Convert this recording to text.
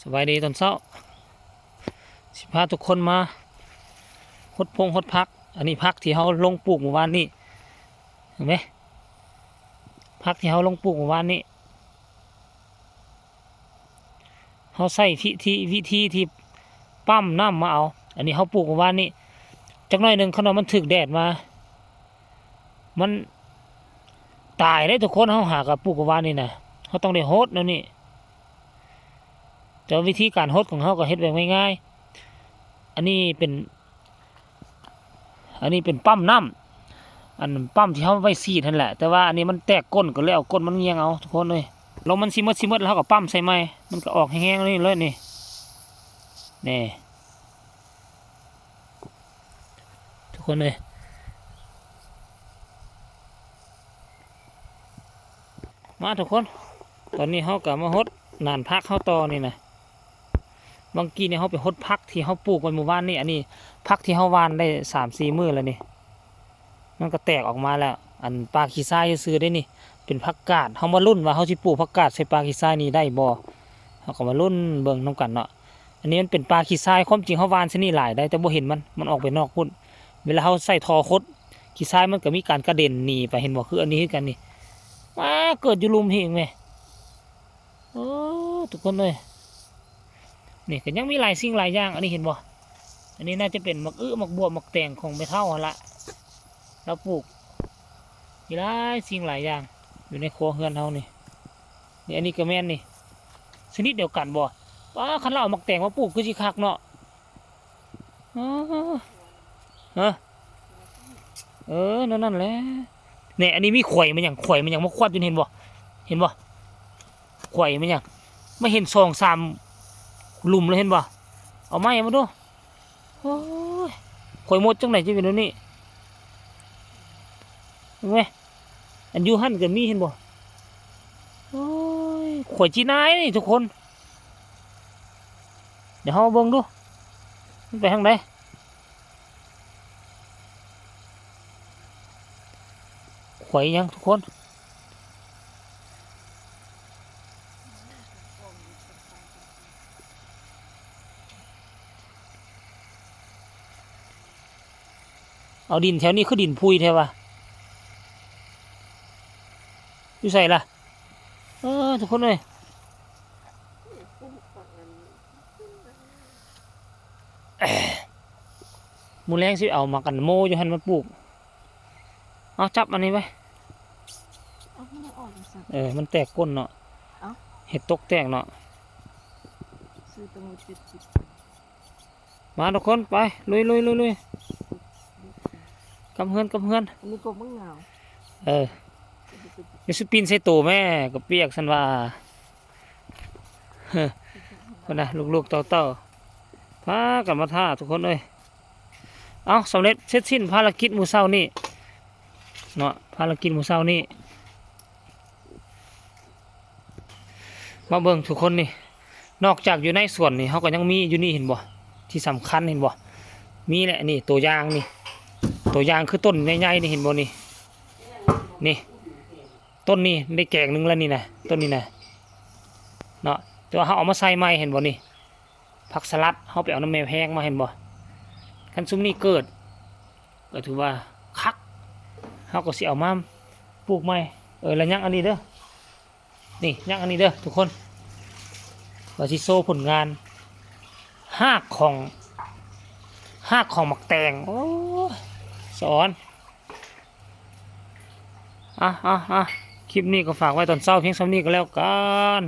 ສະບາຍດີຕອນເຊົ້າ ຊິພາທຸກຄົນມາຫົດພົງຫົດຜັກ. ອັນນີ້ຜັກທີ່ເຮົາລົງປູກມື້ວານນີ້ ເຫັນໄໝ? ຜັກທີ່ເຮົາລົງປູກມື້ວານນີ້ ເຮົາໃຊ້ພິທີ ວິທີທີ່ປ້ຳນ້ຳມາເອົາ. ອັນນີ້ເຮົາປູກມື້ວານນີ້ ຈັກໜ້ອຍໜຶ່ງ ຄັນວ່າມັນຖືກແດດມາ ມັນຕາຍເດ້ທຸກຄົນ. ເຮົາຫາກະປູກມື້ວານນີ້ນະ ເຮົາຕ້ອງໄດ້ຫົດແນວນີ້. ແຕ່ວ່າວິທີການຫົດຂອງເຮົາກໍເຮັດແບບງ່າຍໆ. ອັນນີ້ເປັນ ອັນນີ້ເປັນປ້ຳນ້ຳ ອັນປ້ຳທີ່ເຮົາໄວ້ສີດຫັ້ນແຫຼະ ແຕ່ວ່າອັນນີ້ມັນແຕກກົ້ນ ກໍເລີຍເອົາກົ້ນມັນຫວ່ຽງເອົາທຸກຄົນເອີຍ. ລົມມັນຊິໝົດ ຊິໝົດ ແລ້ວເຮົາກໍປ້ຳໃສ່ໃໝ່ ມັນກໍອອກແຮງໆນີ້ເລີຍນີ້ ນີ້ ທຸກຄົນເອີຍ. ມາທຸກຄົນ ຕອນນີ້ເຮົາກໍມາຫົດໜານຜັກເຮົາຕໍ່ນີ້ນະ. ບາງກີ້ນີ້ເຮົາໄປຫົດຜັກທີ່ເຮົາປູກໄວ້ມື້ວານນີ້. ອັນນີ້ຜັກທີ່ເຮົາຫວ່ານໄດ້ສາມສີ່ມື້ແລ້ວນີ້ ມັນກໍແຕກອອກມາແລ້ວ. ອັນປາຂີ້ຊາຍຊື່ໆເດ້ນີ້ ເປັນຜັກກາດ. ເຮົາມາລຸ້ນວ່າເຮົາຊິປູກຜັກກາດໃສ່ປາຂີ້ຊາຍນີ້ໄດ້ບໍ່? ເຮົາກໍມາລຸ້ນເບິ່ງນຳກັນເນາະ. ອັນນີ້ມັນເປັນປາຂີ້ຊາຍ ຄວາມຈິງເຮົາຫວ່ານຊະນິດຫຼາຍໄດ້ ແຕ່ບໍ່ເຫັນມັນ ມັນອອກໄປນອກພຸ້ນ. ເວລາເຮົາໃສ່ທໍ່ຂົດຂີ້ຊາຍ ມັນກໍມີການກະເດັນໜີໄປ ເຫັນບໍ່? ຄືອັນນີ້ຄືກັນນີ້ ມາເກີດຢູ່ລຸ່ມພີ້ເອງແມ. ໂອ້ ທຸກຄົນເອີຍ ນີ້ກໍຍັງມີຫຼາຍສິ່ງຫຼາຍຢ່າງ. ອັນນີ້ເຫັນບໍ່? ອັນນີ້ໜ້າຈະເປັນໝາກອຶ ໝາກບວບ ໝາກແຕງຂອງແມ່ເຖົ້າຫັ້ນລະ ລາວປູກ. ມີຫຼາຍສິ່ງຫຼາຍຢ່າງຢູ່ໃນຄົວເຮືອນເຮົານີ້. ນີ້ ອັນນີ້ກໍແມ່ນນີ້ ຊະນິດດຽວກັນບໍ່? ປ້າ ຄັນລາວເອົາໝາກແຕງມາປູກຄືຊິຄັກເນາະ. ອໍ ຮະ ເອີ ແນວນັ້ນແຫຼະ. ແນ່ ອັນນີ້ມີຂວາຍມາຫຍັງ ຂວາຍມາຫຍັງມາຄວັດຢູ່ນີ້ ເຫັນບໍ່? ເຫັນບໍ່? ຂວາຍມາຫຍັງ ມາເຫັນສອງສາມຫຼຸມແລ້ວ ເຫັນບໍ່? ເອົາໄມ້ມາດູ. ໂອ້ຍ ຂວາຍໝົດຈັ່ງໃດ ຈັ່ງເປັນແນວນີ້ ເຫັນໄໝ? ອັນຢູ່ຫັ້ນກໍມີ ເຫັນບໍ່? ໂອ້ຍ ຂວາຍຈີນາຍນີ້ທຸກຄົນ. ດຽວເຮົາເບິ່ງດູ ມັນໄປທາງໃດ? ຂວາຍຫຍັງທຸກຄົນ? ເອົາ ດິນແຖວນີ້ຄືດິນພຸ່ຍແທ້ວະ ຢູ່ໃສລະ? ເອີ ທຸກຄົນເອີຍ ມື້ແລງຊິເອົາໝາກອັນໂມຢູ່ຫັ້ນມາປູກ. ເອົາ ຈັບອັນນີ້ໄວ້ ເອົາ ມັນອອກຈັ່ງຊັ້ນ ເອີ ມັນແຕກກົ້ນເນາະ ເອົາ ເຫັດຕົກແຕກເນາະ. ຊື້ຕັ້ງເຈັດສິບ ມາທຸກຄົນ ໄປ ລຸຍໆໆໆ ກັບເຮືອນ ກັບເຮືອນ. ອັນນີ້ກໍບັກໜາວ ເອີ ຢ່າຊິປີນໃສ່ໂຕແມ່ ກໍປຽກຊັ້ນວ່າ. ພຸ້ນນະ ລູກໆເຕົ້າໆ ພາກັນມາຖ້າທຸກຄົນເອີຍ. ເອົ້າ ສຳເລັດເສັດສິ້ນພາລະກິດມື້ເຊົ້ານີ້ເນາະ ພາລະກິດມື້ເຊົ້ານີ້. ມາເບິ່ງທຸກຄົນນີ້ ນອກຈາກຢູ່ໃນສວນນີ້ ເຮົາກໍຍັງມີຢູ່ນີ້ ເຫັນບໍ່? ທີ່ສຳຄັນ ເຫັນບໍ່? ມີແຫຼະນີ້ ຕົວຢ່າງນີ້ ຕົວຢ່າງຄືຕົ້ນໃຫຍ່ໆນີ້ ເຫັນບໍ່ນີ້? ນີ້ ຕົ້ນນີ້ໄດ້ແກງໜຶ່ງແລ້ວນີ້ນະ ຕົ້ນນີ້ນະເນາະ. ແຕ່ວ່າເຮົາເອົາມາໃສ່ໃໝ່ ເຫັນບໍ່ນີ້? ຜັກສະຫຼັດ ເຮົາໄປເອົານຳແມ່ແພງມາ ເຫັນບໍ່? ຄັນຊຸມນີ້ເກີດ ກໍຖືວ່າຄັກ ເຮົາກໍຊິເອົາມາປູກໃໝ່. ເອີ ແລ້ວຍັງອັນນີ້ເດີ ນີ້ ຍັງອັນນີ້ເດີທຸກຄົນ ວ່າຊິໂຊຜົນງານ ຮາກຂອງ ຮາກຂອງໝາກແຕງ. ໂອ້ຍ ສະອອນ. ອ່ະ ອ່ະ ອ່ະ ຄລິບນີ້ກໍຝາກໄວ້ຕອນເຊົ້າພຽງສ່ຳນີ້ກໍແລ້ວກັນ.